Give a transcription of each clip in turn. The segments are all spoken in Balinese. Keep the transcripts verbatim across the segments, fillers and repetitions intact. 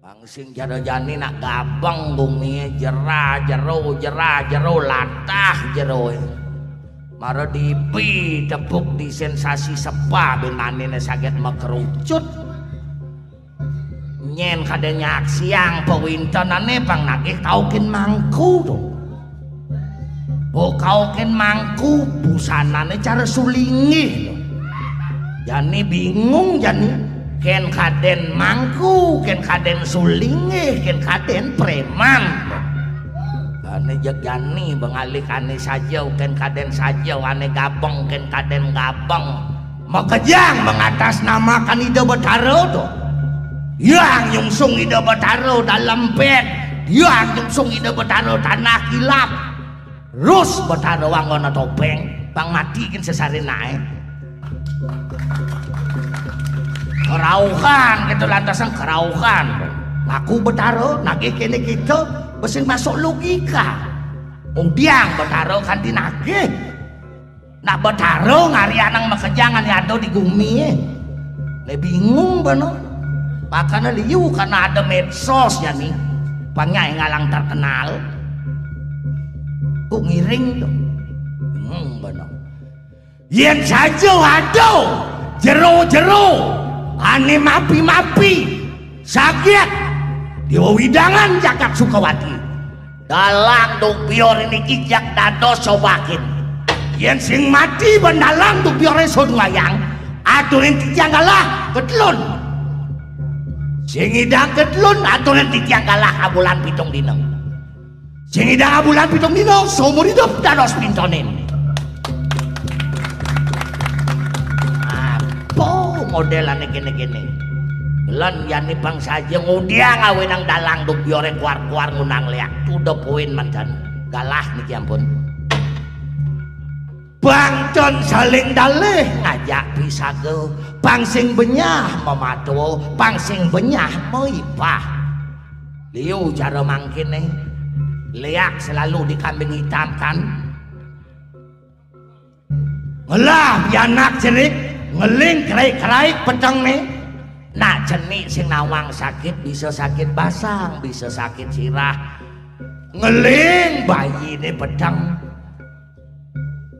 Bang sing jero jani nak gabeng gumi, jera jero, jera jero, latah jero. Mara dibi tepuk di sensasi sepa bin manine saged makerucut. Nyen kade nyaksiang pawintenane pang nagih kaukin mangku to. Bo kaukin mangku busanane cara sulinggih to. Jani bingung jani. Ken kaden mangku, ken kaden sulinggih, ken kaden preman. Ane jeg jani bengalih ane saja, ken kaden saja, ane gabeng, ken kaden gabeng. Makejang mengatasnamakan Ida Betara to. Yang nyungsung Ida Betara dalem bed, yang nyungsung Ida Betara tanah kilap. Rus Betara wanggona topeng, pang mati kin sesarinae. Kerauhan gitu lantasan kerauhan. Ngaku Betara, nagih kene kita, besing masuk logika. Udiang Betara kanti nagih. Nak Betara ngari anang makejang ane ada di gumi. Ne bingung bano. Makana liu karena ada medsos jani. Pang nyai ngalang terkenal. Kok ngiring to? Bingung bano. Yen saja ada jero-jero ane mapi-mapi saged Dewa Widangan jagat Sukawati. Dalang Duk Biore niki jak dados sobakin. Yen sing mati ben Dalang Duk Biore sun wayang, aturin titiang galah ketelun. Sing idang ketelun, aturin titiang galah abulan pitung dina. Sing idang abulan pitung dina, seumur hidup dados pintonin. Apa modelane kene-kene? Lan jani pang saja ngudiang awenang Dalang Duk Biore kuar-kuar ngundang leak. To the point manten. Galah niki ampun. Bangcon saling dalih ngajak pisaga, pang sing benyah mematua, pang sing benyah maipah. Liu cara mangkene, leak selalu dikambing hitamkan. Ngelah pianak cerik, ngeling kerai-kerai petengne. Nak cenik sing nawang sakit, bisa sakit basang, bisa sakit sirah. Ngeling bayine peteng.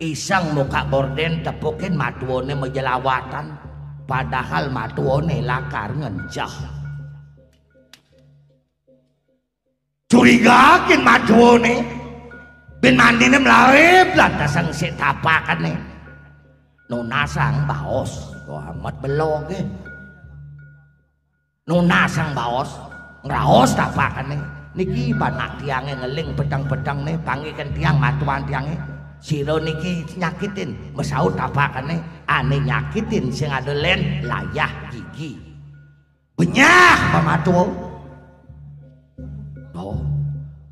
Iseng muka gorden, tepukin matuane majelawatan, padahal matuane lakar ngenceh. Curigakin matuane, bin mandine mlaib lantasan sik tapakane. Nunasang baos, wah, amat beloge. Nunasang baos, ngraos tapakane. Niki panak tiange ngeling peteng-peteng ne, panggiken tiang matuan tiange. Sira niki nyakitin, masaut tapakane, ane nyakitin sing ada len layah gigi. Benyah pamatua. Oh.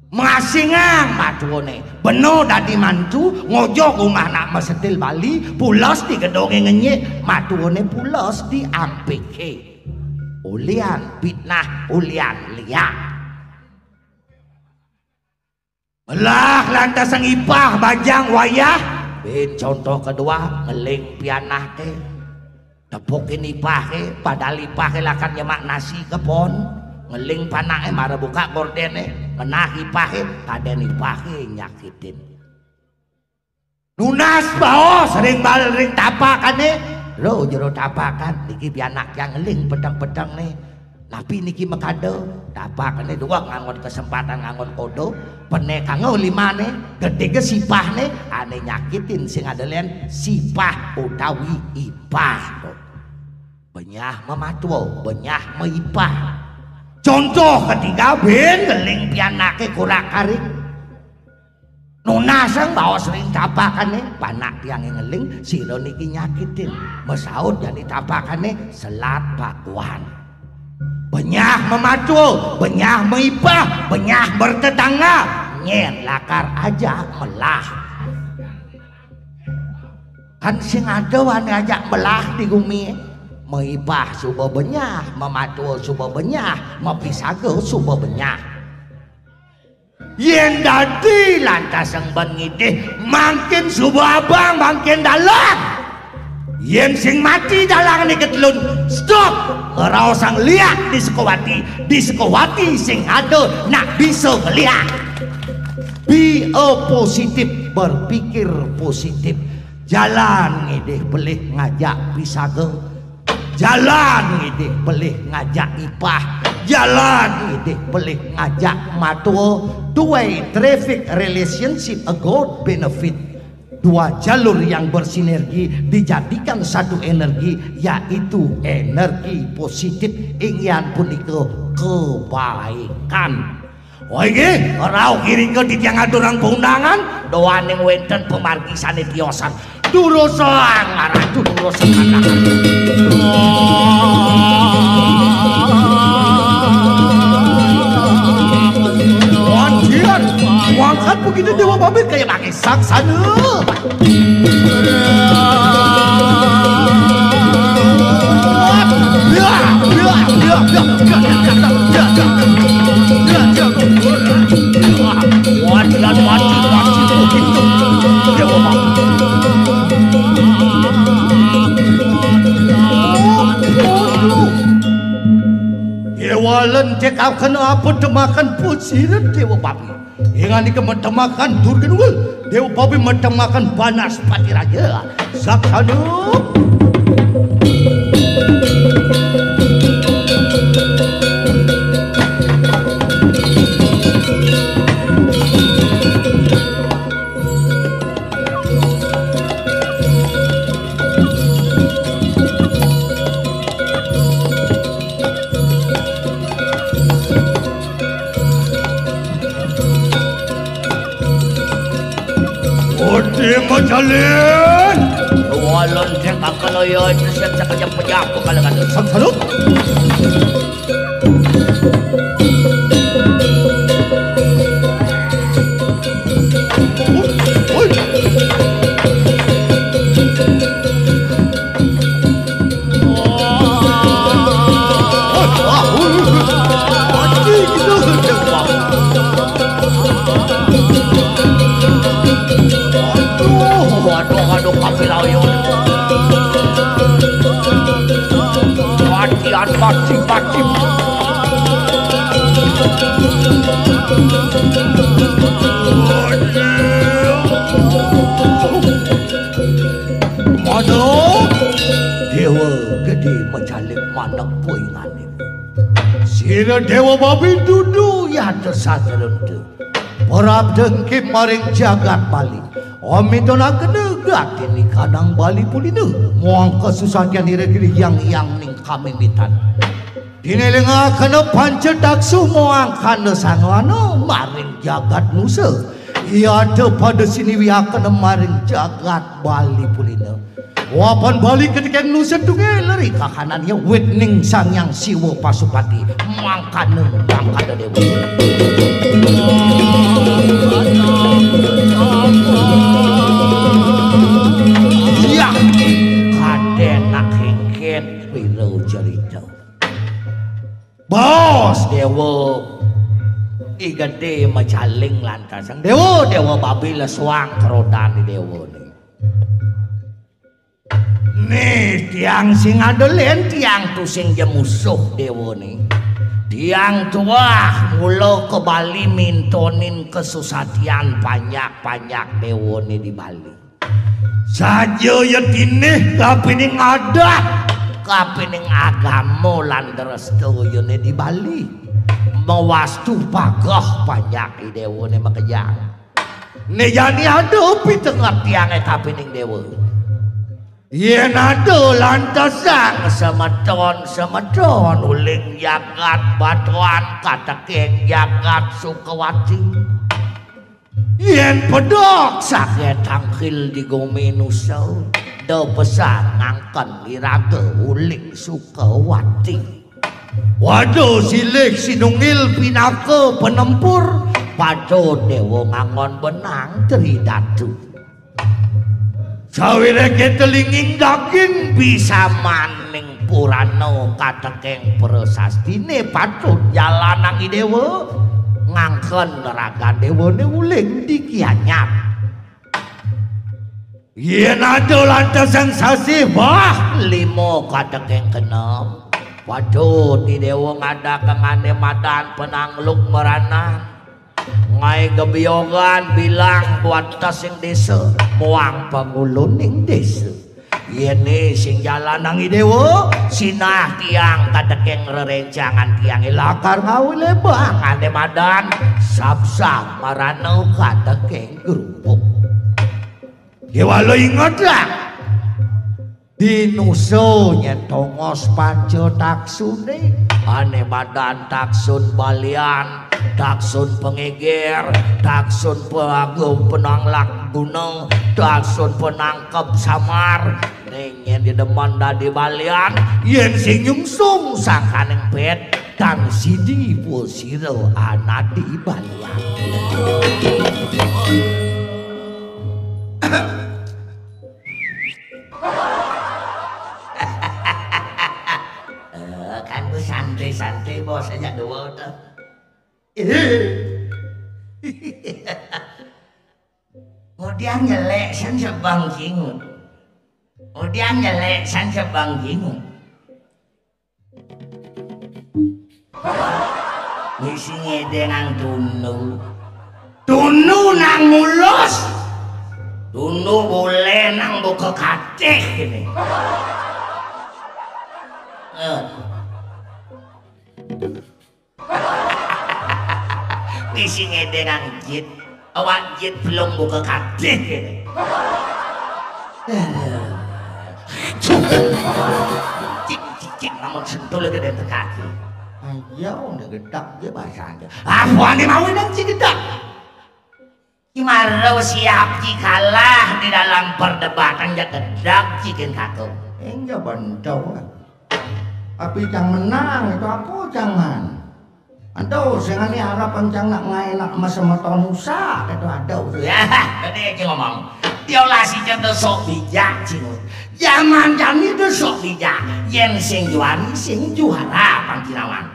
Masingang matuane. Bena dadi mantu, ngojog umah nak masetil Bali, pules di gedonge ngenyek, matuane pules di ampike. Ulian fitnah, ulian liak. Melah lantasan ipah bajang wayah. Bin contoh kedua, ngeling pianake. Tepukin ipahke, padahal ipahke lakar nyemak nasi kepon. Ngeling panake mara buka gordene, ngenah ipahke, kaden ipahke nyakitin. Nunas baos ring bal ring tapakane. Lo jero tapakan, niki pianak tiang ngeling peteng-peteng ne. Napi niki makada? Tapakane dua nganggon kesempatan nganggon kodo. Pene kanggo limane, gedege sipahne, ane nyakitin sing ada len sipah utawi ipah. Benyah mamatua, benyah maipah. Contoh ketiga, bin ngeling pianake kurak-karik. Nunasang baos ring tapakane, panak tiange ngeling, sira niki nyakitin. Masaut jani tapakane, selat pakuan. Benyah mamatua, benyah maipah, benyah bertetangga, nyen lakar ajak melah. Kan sing ada wane ajak melah di gumi. Maipah suba benyah, mamatua suba benyah, mapisaga suba benyah. Yen dadi lantas engban ngidih, mangkin suba abang, mangkin dalang. Yén sing mati dalangé ketelun, stop. Ngraosang liak di Sukawati, di Sukawati sing ada nak bisa ngeliak. Be a positif, berpikir positif. Jalan ngidih pelih ngajak pisaga. Jalan ngidih pelih ngajak ipah. Jalan ngidih pelih ngajak matua. Tuai traffic relationship a good benefit. Dua jalur yang bersinergi dijadikan satu energi, yaitu energi positif, inggih punika kebaikan. Wah, inggih, rauh irika titiang aturang paundangan, duaning wénten pamargi sané tiosan. Durusang, Ratu, durusang. Wanjian, mangkat begitu Déwa Babin kaya pakai saksana. Wanjian, wanjian, wanjian begitu Déwa Babin. Déwa Lenteng kena apa temakan pun sira Déwa Babin. Inganika matemakan Durga Nunggal, Déwa Babin matemakan Banaspati Raja. Saksana. Odi majalin. Walon sing bakal ya itu sing cakap yang pejaku kalau kata. Saksana. Aduh, aduh, aduh, kapilayo. Mati, mati, mati. Mana? Déwa Gedé majalin maneka ingané. Sira Déwa Babin dudu yata satrenta. Parab dengki maring jagat Bali. Omitonakena gatini kadang Bali Pulina. Muang kasusatian ira giri yang yang ning kamimitan. Dinilinga kena panca daksu muang kanda sangwana maring jagat Nusa. Yata pada siniwiakena maring jagat Bali Pulina. Wapan Bali ketikeng Nusa Tunggal ri kakanannya wit ning Sang Hyang Siwa Pasupati mangkana mangkana dewa. Iya, kadenak hingkin pira cerita. Bos Dewa. I Gedé majaling lantasang. Dewa, Dewa Babi lesuang kerodan di Dewa ni. Nih, tiang sing ada lén, tiang tusing ja musuh Dewa ni. Tiang tuah mula ke Bali mintonin kesusatian panjak-panjak Dewa ni di Bali. Saja ya tinih kapining adat, kapining agama lan dresta ya ni di Bali. Mawastu pageh panjak i Dewa ni makejang. Né jani ada pitenget tiangé kapining Dewa. Yén ada lantesang semeton-semeton uling jagat Batuan kateking jagat Sukawati. Yén pedok saget tangkil di gumi Nusa, da pesan ngangken iraga uling Sukawati. Waduh, silih sinunggil pinaka penempur, patut Dewa ngangon benang Tri Datu. Sawiréh kita linging daging bisa maning purana kateking prasastiné, patut jalanang i Dewa ngangken ragan Dewané uling di Kianyar. Yén ada lantas sing sasih, wah, lima kateking genep. Waduh, ti déwa ngadakang ané madan penangluk meranan. Ngaé gebiyogan bilang kuatas sing désa, muang panguluning désa. Yéné sing jalanang i déwa, sinah tiang kateking rerencangan tiangé lakar ngawilebang ané madan sabsab marana kateking grubug. Kéwala ingetlah. Dinusa nyén tongos panca taksuné, ané madan taksun balian, taksun pangéger, taksun pelagu penanglak guna, taksun penangkep samar. Ning yén demen dadi balian, yén sing nyungsung sangkaning pét, kang sidi pun sira anadi balian. Eh, kan ku santai-santai, bos aja dua tuh. Kemudian nyelek san sebang jingut. Kemudian nyelek san sebang jingut. Misi ngedé nang tunu. Tunu nang mulus. Tunu boleh nang buka katih ini. Eh. Misi ngedé nang jit. Awak jit belum buka katih ini. Cik, cik, cik, namun sentul lagi dari kaki. Ayo, udah gedak dia bahasanya. Apa nih mau nang cik gedak? Ki mara siap ki kalah di dalam perdebatan, ya gedak ki kén kaku. Enggak bentau. Tapi cang menang itu apa jangan? Aduh, sing ane arep cang nak ngae nak mesemeton usah itu aduh. Ya, tadi iki ngomong. Dia lah si cenah sok bijak, Cingut. Zaman jani itu sok bijak. Yen sing juari, sing juara, Pang Kinawan.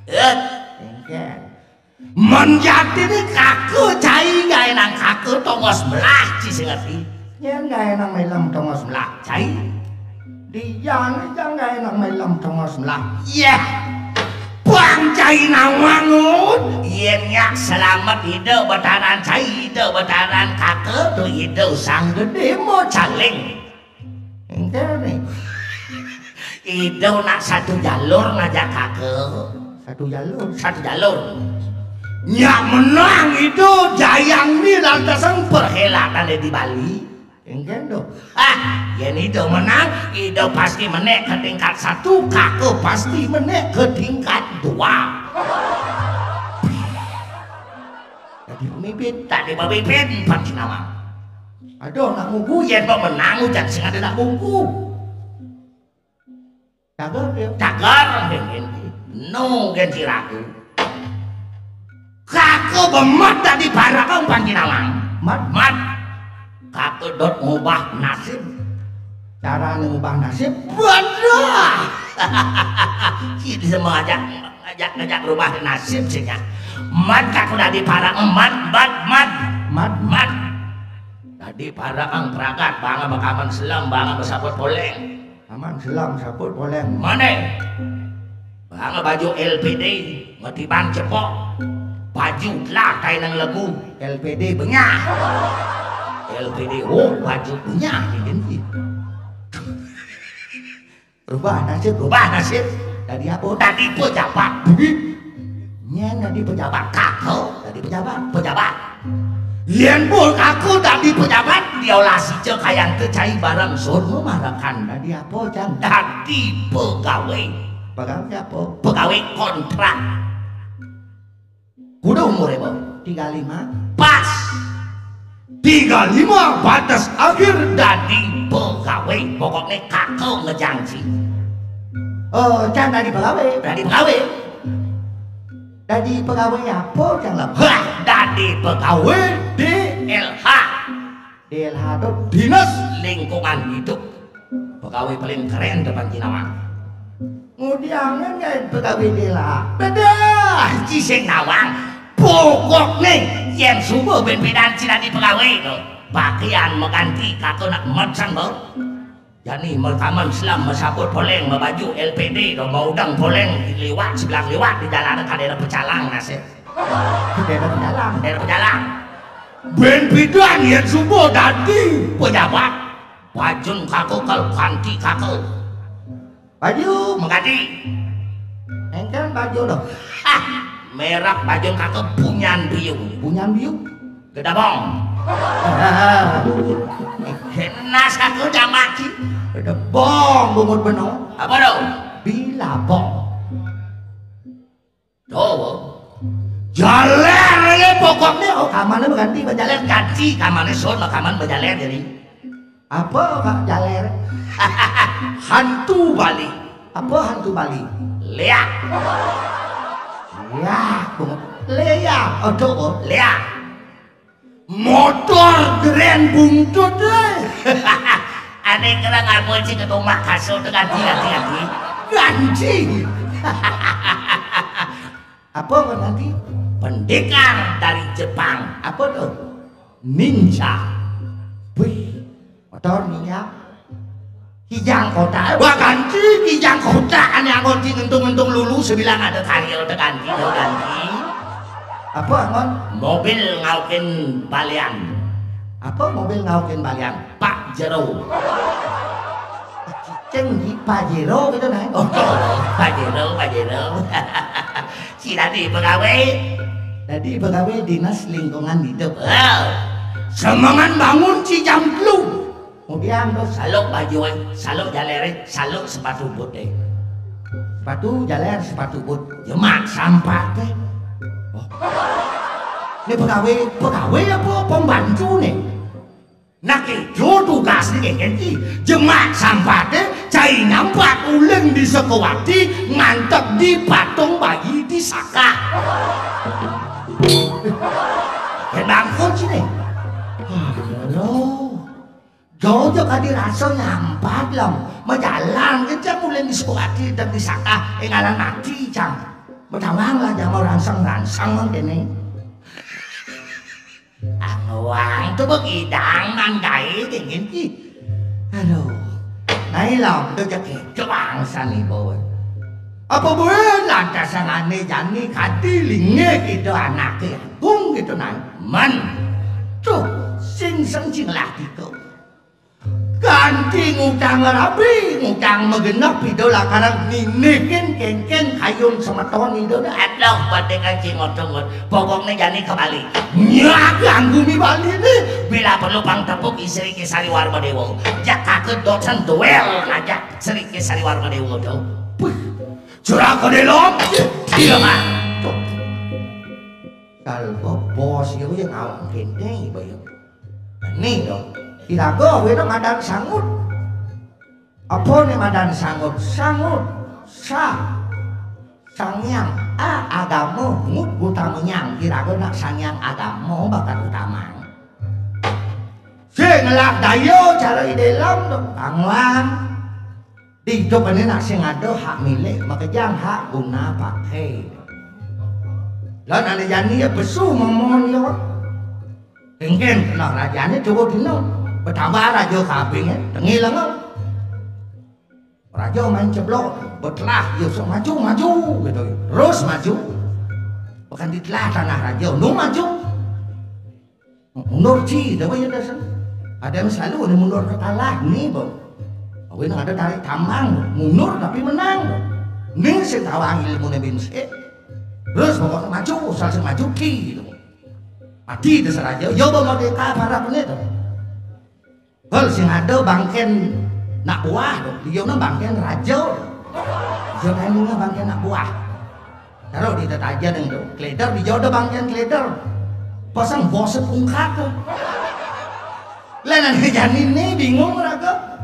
Eh, engken. Menjati ni kaka cai gaenang kaka tongos melah, ci sing ngerti. Yen gaenang melem tongos melah, cai. Dian jang gaenang melem tongos melah. Yeh. Bang cai nawangun. Yen nyak selamet ida betaran cai, ida betaran kaka, tu ida sang gede mo caling. Engke ne. Ida nak satu jalur ngajak kaka. Satu jalur. Satu jalur. Nyak menang ida jayang ni lantasan perhelatan di Bali. Engke do. Ah, yen ida menang, ida pasti menek ke tingkat satu, kaka pasti menek ke tingkat dua. Dadi pemimpin, dadi pemimpin, Pang Sinawang. Aduh, nak ngugu, yen mbok menang, ujan sing ada nak ngugu. Cagar, ya? Cagar, nggih, nggih. No, nggih, siraku. Kaka bemat dadi barang, Pang Sinawang. Mat? Mat. Kaka dot ngubah nasib. Carane ngubah nasib? Waduh! Kita semua aja. Ngajak-ngajak rubah nasib sih, Nyak. Mat kaku dadi parang, mat, mat, mat. Mat, mat. Dadi parang pragat, banga bakaman selam, banga besaput poleng. Aman selam, saput poleng. Mane? Banga baju L P D, metiban cepok. Baju telah kainang legu. L P D benyah. L P D, oh, baju benyah, ini. Rubah nasib, rubah nasib. Dadi apa? Dadi pejabat. Nyen dadi pejabat. Kaka dadi pejabat. Pejabat. Yen pun kaka dadi pejabat, dia olah sija kayan te cai bareng sun marakan. Dadi apa, Cang? Dadi pegawe. Pegawe apa? Pegawe kontrak. Kuda umure, Bang? Tiga lima. Pas. Tiga lima batas akhir dadi pegawe. Pokokne kaka ngejanji. Oh, Cang dadi pegawe. Dadi pegawe. Dadi pegawe apa, Cang Lam? Hah, dadi pegawe D L H. D L H tu Dinas Lingkungan Hidup. Pegawe paling keren depan Cinawang. Ngudiange nyai pegawe D L H? Bedah, ci sing nawang. Pokokne yen subuh ben pidan ci dadi pegawe tu. Pakaian maganti kaka nak macam ba. Jani makaman selam, masabut poleng, mabaju L P D, do maudang poleng, liwat, sebelah liwat, di jalan kada ada pecalang nasib. Kada ada pecalang. Kada ada pecalang. Bin pidan yan suba dadi pejabat. Bajun kaka kal ganti kaka. Baju maganti. Engken baju do. Hah, merek baju kaka Bunyan Biu. Bunyan Biu. Gedabong. Kenas kaka jamaki. Gedabong bungut beno. Apa do? Bilabong. Tuh. Jaler aja pokoknya. Oh, kamarnya mengganti, berjaler ganti kamarnya, son, kamarnya berjaler jadi. Apa, Pak, jaler? Hantu Bali. Apa hantu Bali? Leak. Leak, leak. Aduh, leak. Motor Grand Buntut, eh. Aneh kira ngapa sih ke rumah kasut tu ganti, ganti, ganti. Ganti. Apa kau nanti? Pendekar dari Jepang. Apa tu? Ninja. Wih, motor ninja. Kijang kotak. Wah, ganti kijang kotak. Ane angon ti ngentung-ngentung lulu sebilang ada karya udah ganti, udah ganti. Apa angon? Mobil ngaukin balian. Apa mobil ngaukin balian? Pak Jero. Cicing di Pajero gitu, nah. Oh, Pajero, Pajero. Si dadi pegawai. Dadi pegawai Dinas Lingkungan Hidup. Oh. Semangan bangun si jam telu. Kemudian tu saluk baju, eh, saluk jalere, saluk sepatu boot, eh. Sepatu jaler, sepatu boot. Jemak sampat, eh. Oh. Ni pegawai, pegawai apa pembantu ni? Nak itu tugas ni, kan, ki? Jemak sampat, eh, cai nyampat uling di Sukawati, ngantek di patung bayi di Saka. Kan bangkut sini. Aduh. Jauh je kadi rasa nyampat lah. Majalan ke cang uling di Sukawati dan di Saka, eh, ngalan mati cang. Matawang lah jama rangsang-rangsang man kene. Anguang tu begidang nandai dingin ki. Aduh. Nai lam tu jaki tu bangsa ni bawa. Apa buin lantas sangane jani kadi linge kita anake agung gitu nai. Man. Tuh, sing seng sing lah tiku. Ganti ngutang rabi, ngutang magenep, ida lakaran ninihin kengken kayun semeton ida. Aduh, badhe kaji ngotongot. Pokokne jani ke Bali. Nyak ganggu mi Bali ni. Bila perlu pang tepuk Sri Kesari Warma Dewa. Jak kake dosen duel ngajak Sri Kesari Warma Dewa tu. Puh. Curah ke delok. Iya, Mak. Tuh. Kalau bos ya, ya ngawang kente, iba ya. Ni dong. Iraga wena madan sangut. Apa ni madan sangut? Sangut. Sa. Sangyang. A, agama. Ngut utama nyang. Iraga nak sangyang agama bakal utama. Sing ngelak daya cara di dalam tu. Angwang. Di idup ini nak sing ada hak milik, makejang hak guna pakai. Lan ane jani ya pesu momon ya. Engken kena rajane cukup dino. Betambah raja kabinge, tengi lenga. Raja main ceblok, betelah, ya sok maju, maju, gitu. Terus maju. Bahkan ditelah tanah raja, nu maju. Mundur ci, dah ya dasar. Ada yang selalu ni mundur ke kalah, ni, Bang. Awin ada tarik tambang, mundur tapi menang. Ni sing tawang ilmu ni bin sik. Terus pokoknya maju, asal sing maju ki, gitu. Mati dasar raja, ya, Bang, merdeka para ni tu. Hal sing ada bangken nak buah tu, dia nak bangken raja. Dia kan bangken nak buah. Taruh di tetaja deng tu. Kleder di jauh dah bangken kleder. Pasang bos pungkat tu. Lah nang jani ni bingung raga.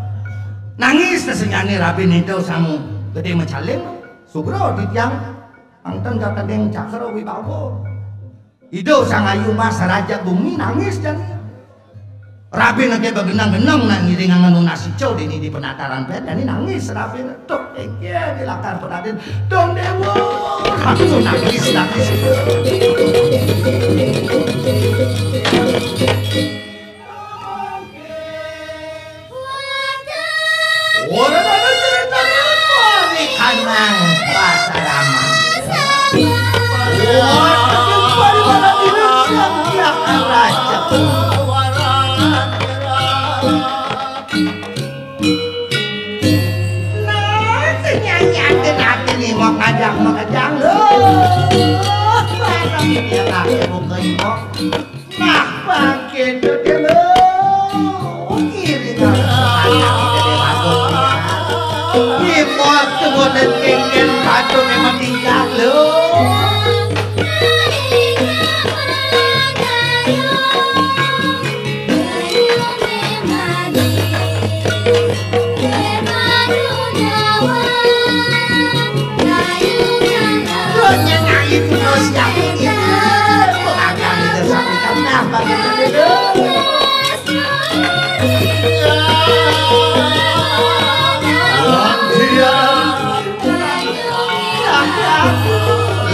Nangis tesenyani rabi nido samu gede macaling. Sugro di tiang. Angten kata deng cakra wibawa. Idup sang ayu mas raja bumi nangis jani. Rabi nake begenang-genang nak ngiring angan nunas ijo dini di penataran pet jani nangis rabi. Tuh, engke di lakar penadin. Dong dewa. Langsung nangis, nangis. Ya, kakek buka imo. Nah, bangkit dulu. Kiri kanan. Imo tuh boten kengken batu memang tinggal lho.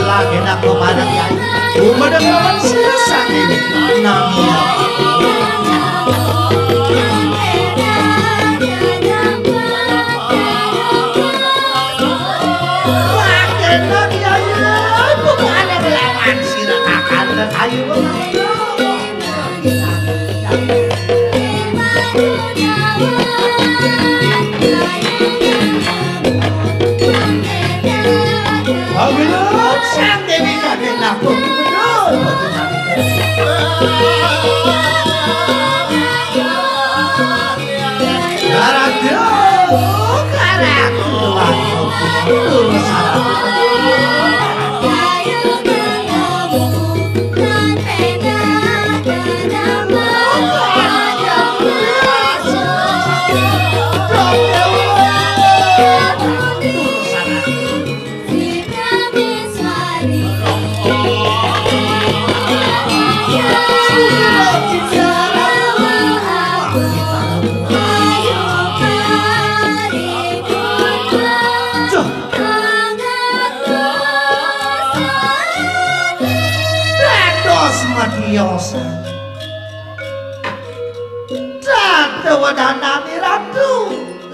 Lagi nak pemadam ya. Pemadam lawan sirah sakit. Nami ya. Lagi nak ya, ya. Pemadam lawan sirah kakak. Ayo. Pamilut sang Dewi Kandeng Agung. Betul. Karatu, karatu. Dados madya. Dadewa danane Ratu,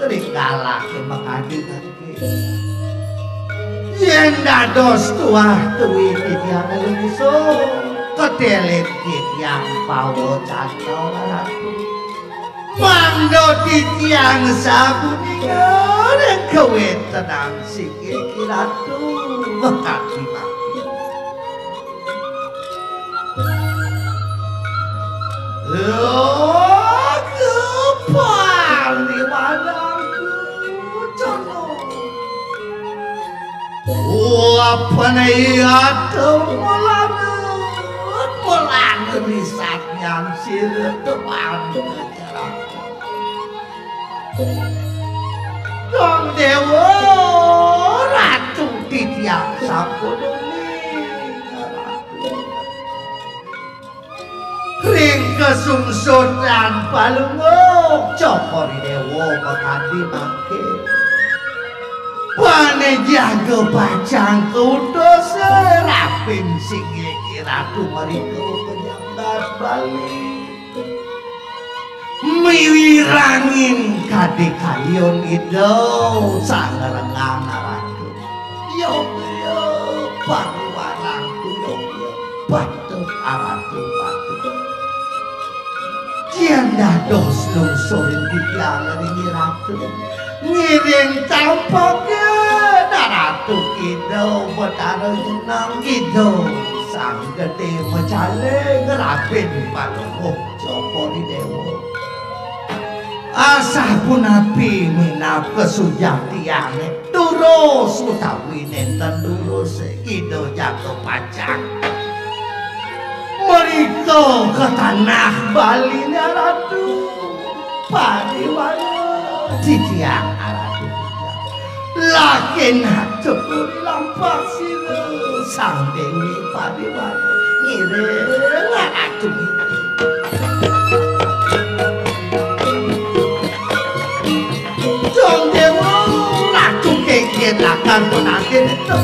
ring galake mengadi mangke. Yen dados tuah tuwi titiang lungsuh, kedelit titiang pawa cantol Ratu. Mangda titiang sapunika ring kawetenan singgih Ki Ratu mengadi mangke. Lho, kepaliwananku, Jono. Wapane atu melarat, melarat risat nyansir teman kejaran. Dong Dewa, Ratu titiang sampun uning. Ring kasungsutan Palungguh, Cokor I Dewa makadi mangke. Pane jaga pacang kutus rapin singgih Ki Ratu mrika pejabat Bali. Miwirangin kadikayun Ida Sang Renggang Ratu. Yoga, pariwanangku yoga, patut aratu patut. Yen dados lungsuring titiang ring Ratu, ngiring tampeke Ratu Ida Betara Jeneng Ida Sang Gedhe Macale ngrabin Palungguh Cokor I Dewa. Asah punapi minab kasujatiane, durus utawi nenten durus, Ida jaga pacang mrika ka tanah Baline Ratu. Pariwara titiang Ratu. Lakin atur lampah sira Sang Dewi Pariwara ngiring Ratu. Dong Dewa, Ratu kengken lakar penanggih itu.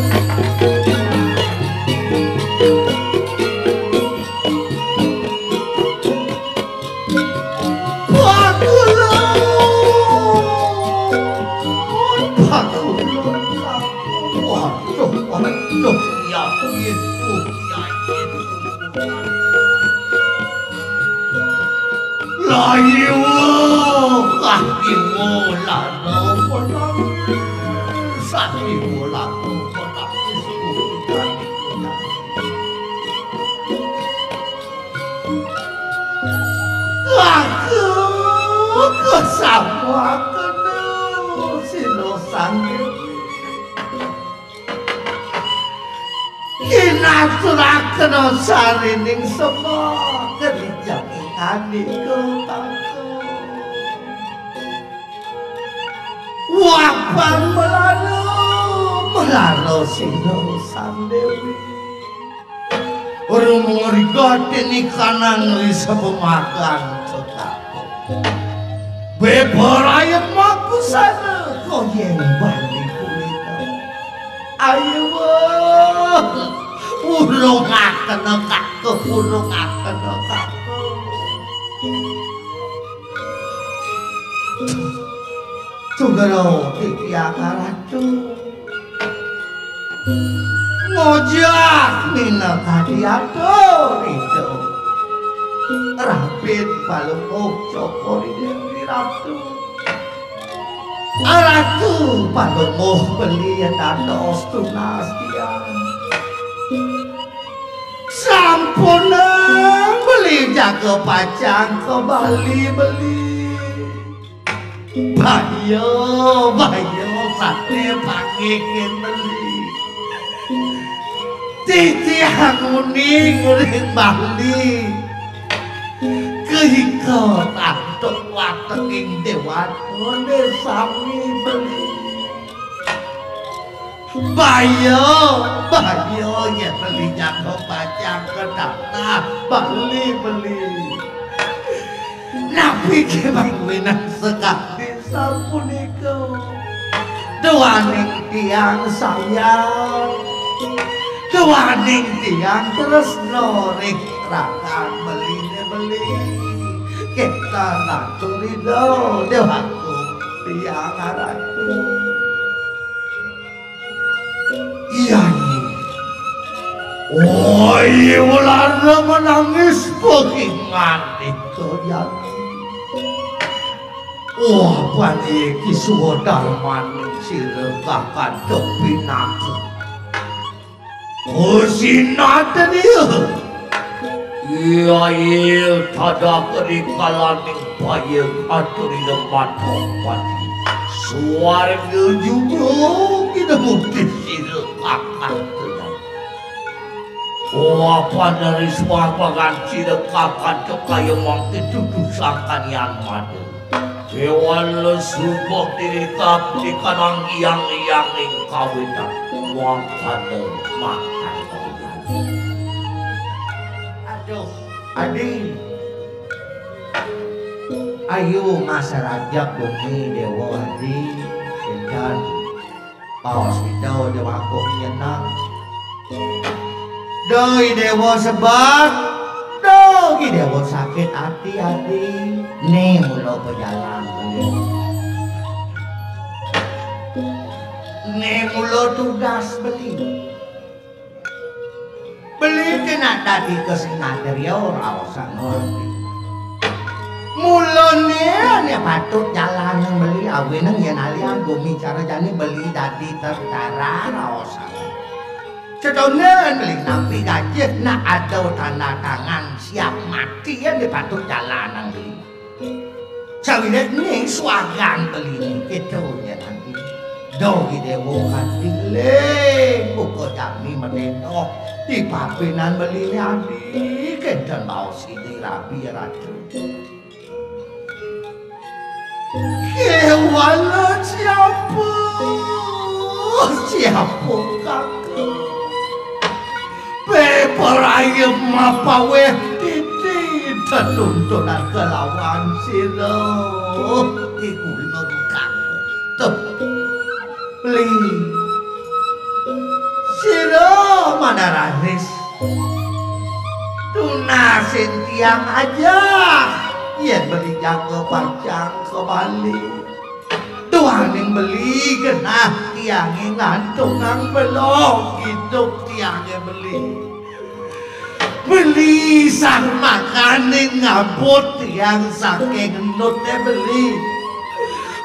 Pakulun, pakulun. Waduh, waduh, ya itu, ya itu. Layu, kakimu lalu menangis, kakimu lalu menangis. Sapuakena sira sang dewi. Kinaturakena sarining sema kerijaking andika tangka. Wapan melala, melala sira sang dewi. Rumurga tinikanang risa pemakan tetapi. Beberaya makusana koyeng bali kulita. Ayo, urung akena kaku, urung akena kaku. Tunggara titiang ratu. Ngojak minakadi atur itu. Rabin palungguh Cokor Dewi Ratu. Ratu palungguh beli dados tunas tiang. Sampun beli jaga pacang kebali beli. Bayo, bayo, sate pangikin beli. Titiang uning ring Bali. Keika tantuk watenging dewan one sami beli. Bayo, bayo, ya beli jago pacang kedata, beli, beli. Napi ke bangunan sekali sapunika? Duaning tiang sayang, duaning tiang tresna ring rakan beline beli. Kita natulida dewaku tiang araku. Iya, Nyi. Oi, Wulandra menangis pekingan itu, ya. Wah, paniki suwa darmaning sira kakang tepinaku. Kusinatria. Iya, iya, tada kerikalaning payeng aturi lemat pati. Suwarga juga kita mungkin sira kakang tenang. Wah, panari suapangan sira kakang cekaya mangke tutusakan yang madu. Kewan lesu bakti dikap dikanang yang yang ing kawitan. Wangkana makan. Aduh, Adi. Ayo masarajak bumi dewa Adi. Edan. Paos kita udah waktu nyenang. Doi dewa sebat. Doi dewa sakit hati Adi. Nih mula pejalan. Nih mula tugas beli. Beli kena dadi kesing aja dia ora usah ngerti. Mulane ane patut jalan yang beli awineng yen alian gumi cara jani beli dadi tentara ora usah. Cedonen beli napi gajih nak ada tanda tangan siap mati yen patut jalan yang beli. Sawine ning swagan beline keto nyen ati. Dogi dewa kanti le buka jami medeno di papinan beline ati kenten baos sidi rabi ratu. Kewana siapa? Siapa kakak? Peperayem mapaweh titi tetuntunan kelawan sira. Iku lengkap. Tuh. Li. Sira manaranis. Tunasin tiang aja. Yen beli jaga pacang ke Bali. Duaning beli genah tiange ngantungang belong idup tiange beli. Beli sang makaning ngabut tiang saking enute beli.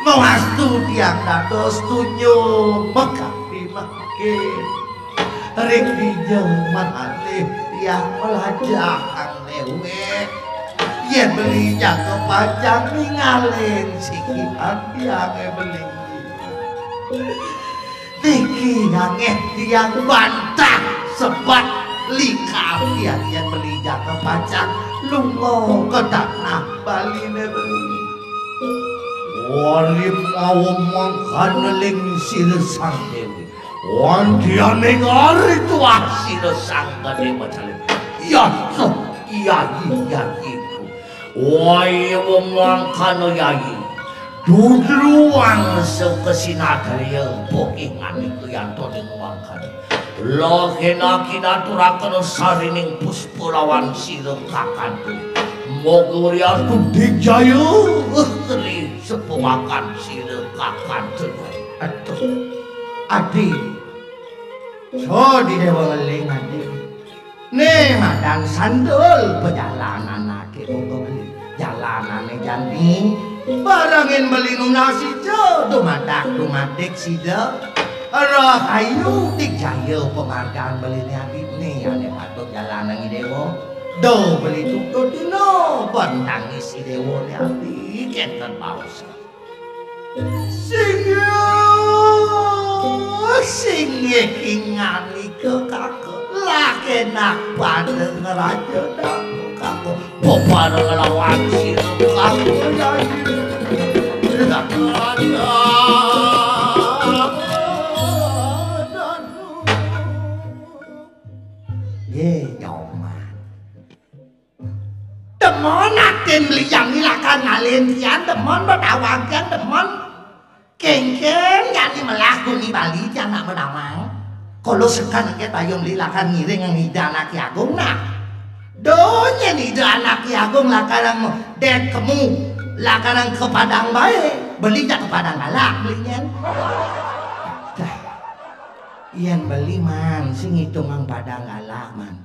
Mawastu tiang dados tunyo mekati mangkin. Ring dija manalih tiang melajahang dewek. Beli jaka pacang ningalin sikian tiangé beli. Niki angeh tiang bantah sebat lika tiang yén beli jaka pacang lunga ka tanah Baliné beli. Wali mawa mangkana ling sira Sang Déwi. Wantianing ari tuah sira Sang Gedé Macaling. Iya, iya, iya, iya, iku. Wai wong mangkana yayi. Dudruwang seka sinadriya bokih ngandika yantoning mangkana. Lahena kinaturakana sarining puspa lawan sira kakantun. Moga wriatu digjaya, eh, keli sepawakan sira kakantun. Aduh, Adi. So di Déwa Ngeling, Adi. Né madan sandul pajalanan aké moga beli. Jalanané jani barengin beli nunas sida dumadak dumadik sida. Rahayu digjaya pamargan beliné Adi né ané patut jalanang I Déwa. Do beli tutut dina bentangis I Déwané Adi kénten baos. Singgih, singgih kinganika kaka, lakenak pada ngraja dama kaka, bebareng lawan sira kaka, yayi. Nggih, Nyoman. Demen atin beli jani lakar ngalin tiang, demen betawang tiang, demen. Kéngkén jani melah gumi Bali tiang nak betawang. Kala seken engké payung beli lakar ngiring Ida Anaké Agung nak. Do nyén Ida Anaké Agung lakar dét kemu, lakar ka Padang Baé, beli jak ka Padang Galak beli nyén. Dah. Yén beli man sing ngitungang Padang Galak man.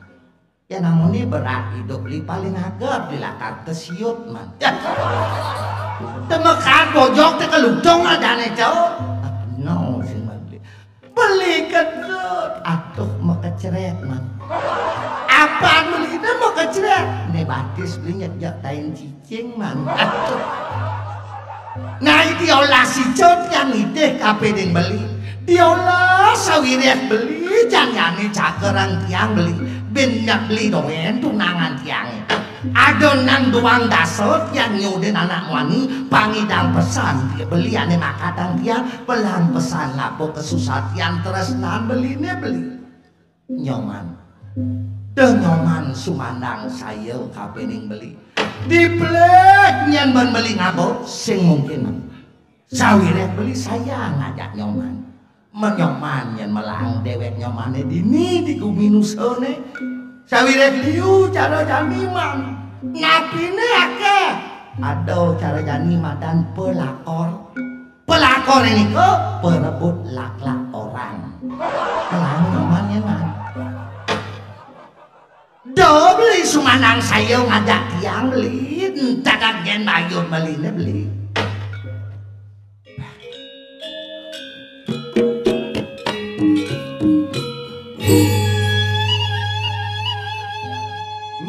Ya, namuné berat idup beli paling agak di lakar tesiut man. Ya. Temekan bojog té keludung adané, Cok. No, sing beli. Beli kedut, atuh makecrét man. Apaan beli té makecrét? Né batis beli nyejak tain cicing man. Atuh. Nah, diolah sicut yang nitih kapéning beli. Diolah sawiréh beli, jani cakerang tiang beli. Bin nyak beli dongén tunangan tiangé. Ada nang duang dasa tiang nyudin anak muani, pangidang pesan beli ané makatang tiang, pelan pesan ngapa kesusah tiang tresnan beliné beli. Nyoman. Deh Nyoman sumandang saya kapéning beli. Diplik nyén ban beli ngaba sing mungkin. Sawiréh beli saya ngajak Nyoman. Men Nyoman nyén melang déwék Nyomané dini di gumi nusané. Sawiréh liu cara jani man. Napiné akéh? Ada cara jani madan pelakor. Pelakor nika perebut laklak orang. Kelang Nyoman nyén man. Do beli sumandang saya ngajak tiang beli, entak gén bayun beliné beli.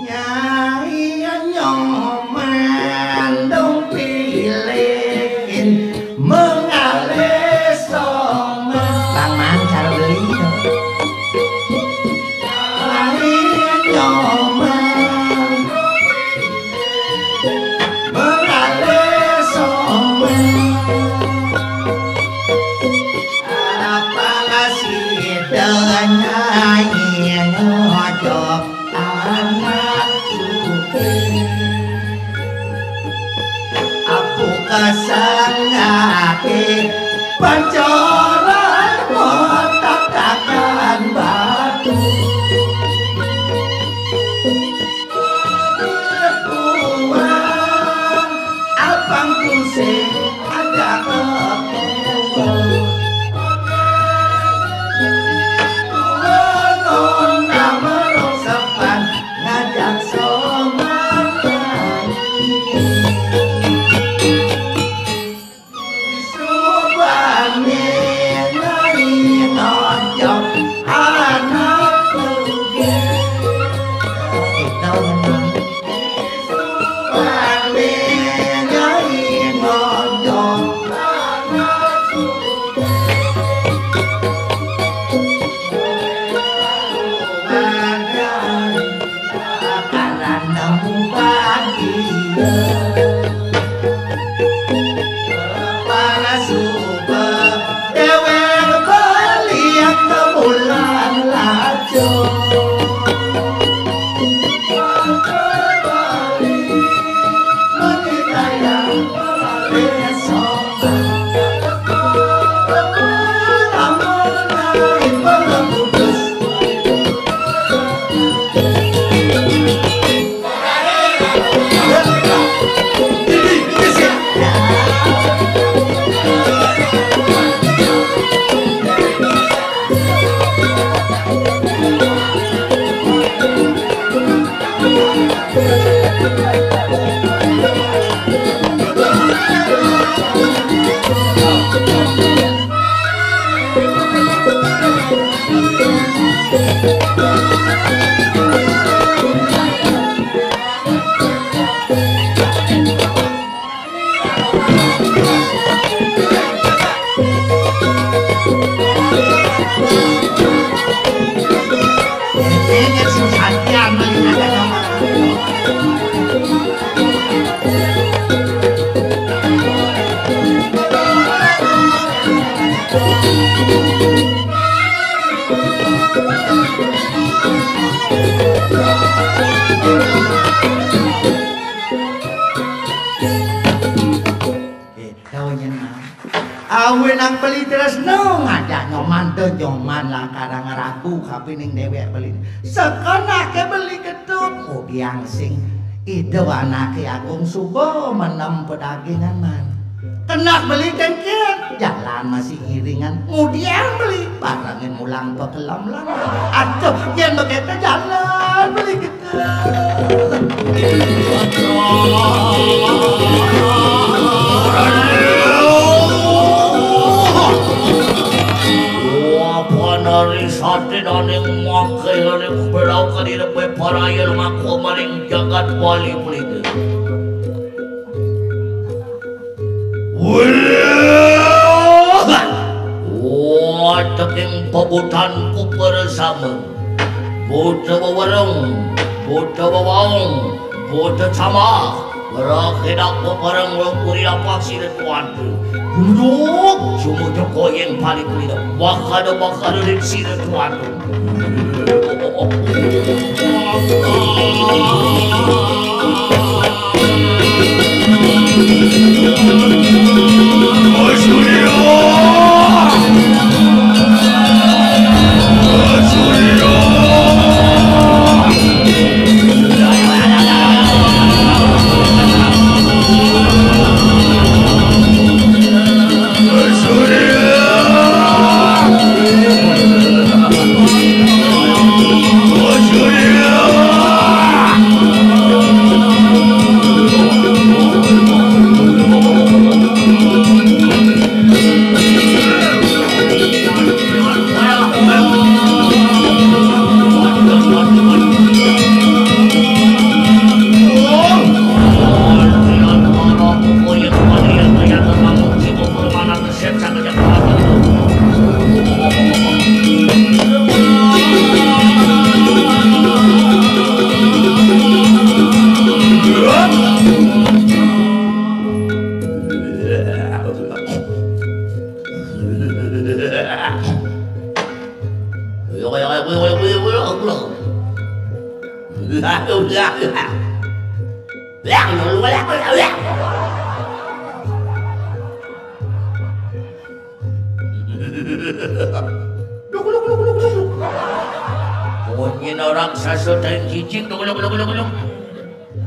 Nyai Nyoman dong pilih mengalih soman. Bang Man, cara beli. Nyai Nyoman mengalih soman. Apa sida nyai ngojok anak suci. Aku kesanggaké pancoran matatakan batu. Kuat apang kusing ada kepungan. Beli tresna ngajak Nyoman, to Nyoman lakar ragu kapining déwék beli. Sekenake beli Ketut, ngudiang sing Ida anake agung suba menem pedagingan man. Kenak beli tengkir, jalan masih iringan, ngudiang beli barengin mulang pekelam lan. Aduh, yen begitu jalan beli Ketut. Panari sate daning mangke ring berau kadire paraya lumaku maring jagat Bali Pelita. Wah! Wah, teking pebutanku bersama. Buta wewerung, buta wewaung, buta camah. Rakedak peperang lopuri lapak sira tuanku. Duduk, sumujung koyeng pali kulina. Bakada-bakada ring sira tuanku. Duk, duk, duk, duk, duk. Munyin raksasa teng cicing, duk, duk, duk, duk, duk.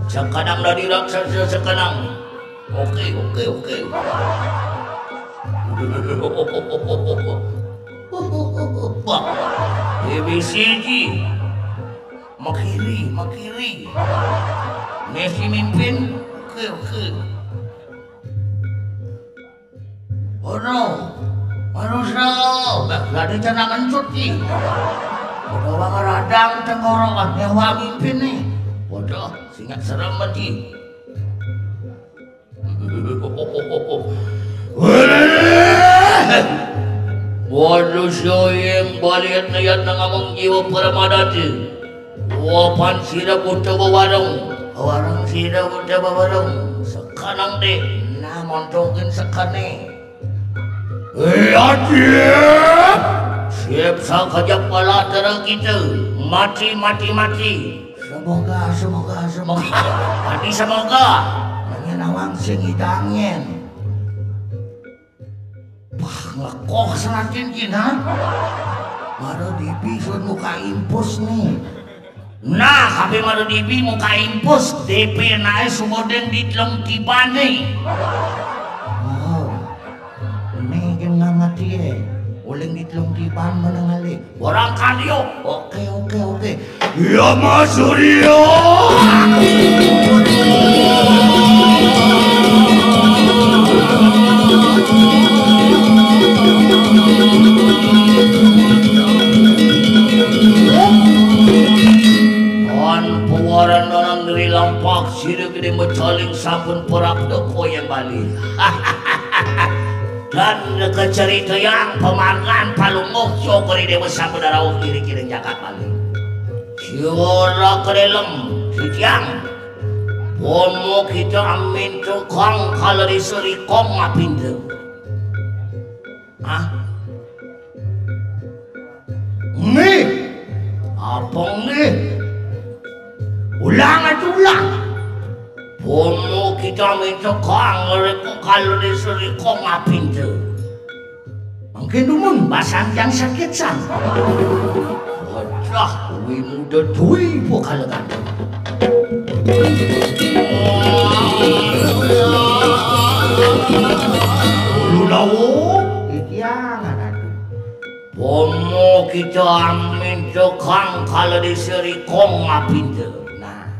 Sakadang dadi raksasa, sakadang. Oke, oke, oke. Bah, bibisi ji. Makiri, makiri. Mesti mimpin. Oke, oke. Ono, manusia, bah, ada cenah ngencut ki. Ada wong radang tenggorokan, nyawa mimpin nih. Waduh, singkat serem mati. Waduh, soyeng balian niat nang amang jiwa paramadati. Wapan sida buta bawarung, warung sida buta bawarung. Sekanang dek, nah montongin sekane. Iya, Cip. Sip, sakajap pala terang kita. Mati, mati, mati. Semoga, semoga, semoga. Mati semoga. Hanya nawang sing idangin. Wah, ngekoh seratin kina. Mara dibi suruh muka impus nih. Nah, hape mara dibi muka impus, D P nae sumodeng di telung tiban nih. Oh, ini kan nggak ngerti ya. Uling di telung tiban mana ngalih. Barangkali yo. Oke, oke, oke. Ya, Mas Surya. Pan pawaran dalam negeri lampak sira gede mecaling sampun perap deko yang Bali. Dan kecerita yang pemargan palungguh syukuri dewa sampun darauh kiri-kiri jagat Bali. Siwara kelelem, sitiang. Pomo kita amin tukang kalau diserikong mapinda. Hah? Nih. Apa nih? Ulang aja ulang. Pomo kita amin tukang kalau diserikong mapinda. Indumun basang yang sakit sang. Wajah kuwi muda duwi ibu kalegan. Lulawo. Iki angan aku. Pomo kita amin cekang kala diseri kong apinda. Nah.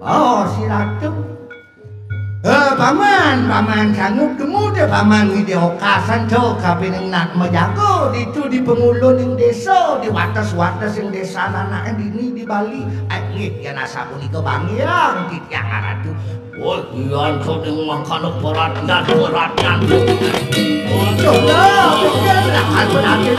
Oh, si Ratu. Eh, paman, paman sanggup temu deh paman widya okasan to kapining nak majago ditu di pengulun ing desa, di wates-wates ing desa anake dini di Bali. Eh, nggih, yen asapunika bangiang titiang Ratu. Oh, iya, to ning mangkana perhatian, perhatian. Waduh, lah, pikir lah, aku nanti.